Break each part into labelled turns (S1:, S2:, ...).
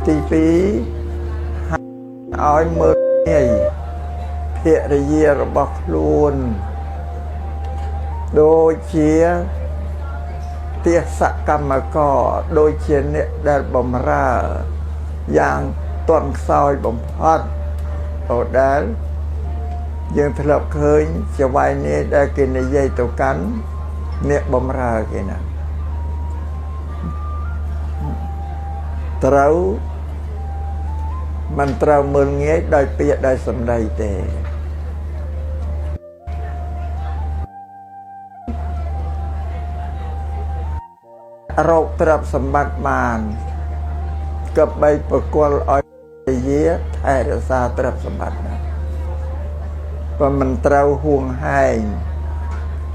S1: ទី2ឲ្យមើលងាយភរិយារបស់ខ្លួនដូចជាទេសកម្មករដូចជាអ្នកដែលបំរើយ៉ាងទន់ខ្សោយបំផុតអូដែលយើងធ្លាប់ឃើញចវាយនេះដែលគេនិយាយទៅកាន់អ្នកបំរើគេណាត្រូវមិនត្រូវមើលងាយដោយពាក្យដោយសម្ដីទេរកទ្រព្យសម្បត្តិបានក៏បីប្រគល់ឲ្យយាថែរក្សាទ្រព្យសម្បត្តិណាបើមិនត្រូវហួងហែង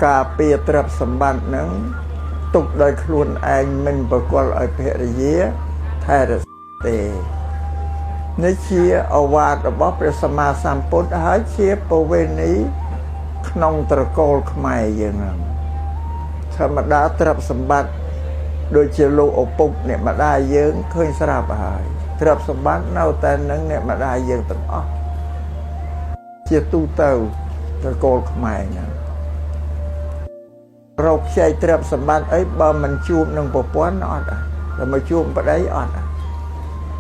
S1: ការពារទ្រព្យសម្បត្តិនឹងទុកដោយខ្លួនឯងមិនប្រគល់ឲ្យភរិយាថែរក្សាទេនេះជាឱវាទរបស់ព្រះសម្មាសម្ពុទ្ធហើយជាប្រវេណីក្នុងត្រកូលខ្មែរយើងហ្នឹងធម្មតាទ្រព្យសម្បត្តិដូចជាលោកឪពុកអ្នកម្ដាយយើងឃើញស្រាប់ហើយទ្រព្យសម្បត្តិនៅតែនឹងអ្នកម្ដាយយើងទាំងអស់ជាទូទៅត្រកូលខ្មែរហ្នឹងរកខ្ចីទ្រព្យសម្បត្តិអីបើមិនជួបនឹងប្រពន្ធអត់តែមកជួបប្តីអត់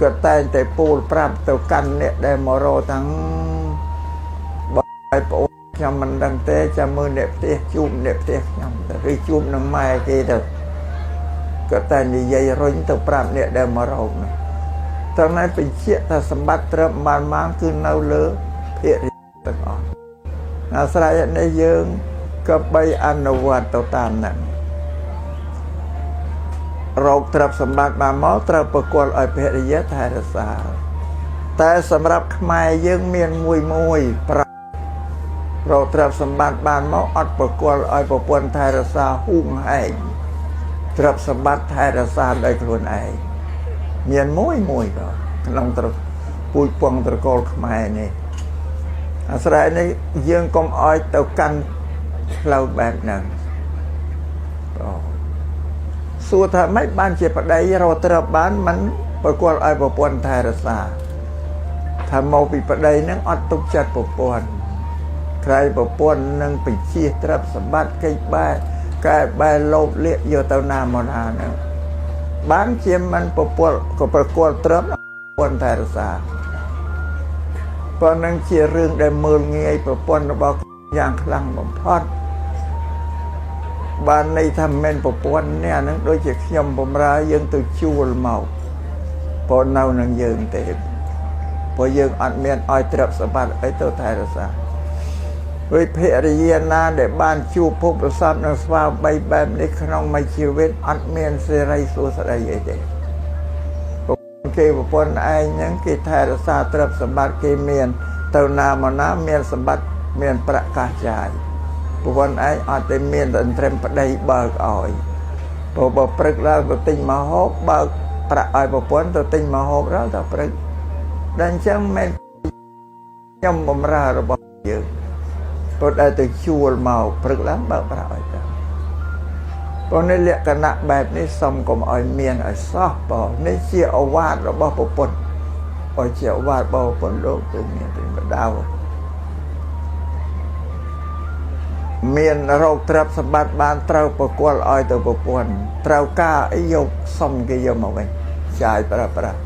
S1: ក៏តែងតែពូលប្រាប់ទៅកាន់អ្នកដែលមករកទាំងបើឲ្យប្អូនខ្ញុំមិនដឹងទេចាំមើលអ្នកផ្ទះជួបអ្នកផ្ទះខ្ញុំទៅឬជួបនឹងម៉ែគេទៅក៏តែនិយាយរុញទៅប្រាប់អ្នកដែលមករកនោះត្រង់នេះបញ្ជាក់ថាសម្បត្តិទ្រព្យបានគឺនៅលើភារទាំងអស់អាស្រ័យនេះយើងក៏បីអនុវត្តទៅតាមហ្នឹងរកទ្រព្យសម្បត្តិបានមកត្រូវប្រគល់ឲ្យភរិយាថែរក្សាតែសម្រាប់ខ្មែរយើងមានមួយមួយប្រាក់រកទ្រព្យសម្បត្តិបានមកអត់ប្រគល់ឲ្យប្រពន្ធថែរក្សាហួងហែងទ្រព្យសម្បត្តិថែរក្សាដោយខ្លួនឯងមានមួយមួយក៏ក្នុងត្រពូជពងត្រកូលខ្មែរនេះអាស្រ័យនេះយើងកុំឲ្យទៅកាន់ផ្លូវបែបហ្នឹងសួរថាម៉េចបានជាប្តីរកទ្រព្យបានមិនប្រគល់ឲ្យប្រពន្ធថែរក្សាថាមកពីប្តីហ្នឹងអត់ទុកចិត្តប្រពន្ធក្រៃប្រពន្ធនឹងពជាទ្រព្យសម្បត្តិកិច្ចបែកែបែលោបលាកយកទៅណាមកណាហ្នឹងបានជាមិនប្រពន្ធក៏ប្រគល់ទ្រព្យប្រពន្ធថែរក្សាប៉ុណ្ណឹងជារឿងដែលមើលងាយប្រពន្ធរបស់យ៉ាងខ្លាំងបំផុតបានន័យថាមិនប្រពន្ធនេះអានឹងដូចជាខ្ញុំបំរើយើងទៅជួលមកព្រោះនៅនឹងយើងទេព្រោះយើងអត់មានឲ្យទ្រព្យសម្បត្តិអីទៅថែរក្សាវិភរិយាណាដែលបានជួបភពប្រសពនឹងស្វាបីបែបនេះក្នុងមួយជីវិតអត់មានសេរីសួស្តីអីទេគេប្រពន្ធឯងហ្នឹងគេថែរក្សាទ្រព្យសម្បត្តិគេមានទៅណាមកណាមានសម្បត្តិមានប្រាក់កាសចាយប្រពន្ធឯងអត់ទេមានតែត្រឹមប្តីបើកឲ្យព្រោះបើព្រឹកឡើងទៅទិញមកហូបបើកប្រាក់ឲ្យប្រពន្ធទៅទិញមកហូបដល់តែព្រឹកដល់អញ្ចឹងមិនខ្ញុំបំរើរបស់យើងព្រោះតែទៅជួលមកព្រឹកឡើងបើកប្រាក់ឲ្យទៅព្រោះនេះលក្ខណៈបែបនេះសុំកុំឲ្យមានឲ្យសោះបងនេះជាឱវាទរបស់ប្រពន្ធឲ្យជាឱវាទរបស់ប្រពន្ធលោកទូមានពីបដៅមានរោគទ្រព្យសម្បត្តិបានត្រូវប្រគល់ឲ្យទៅប្រពន្ធត្រូវការអីយកសុំគេយកមកវិញចាយប្រើប្រាស់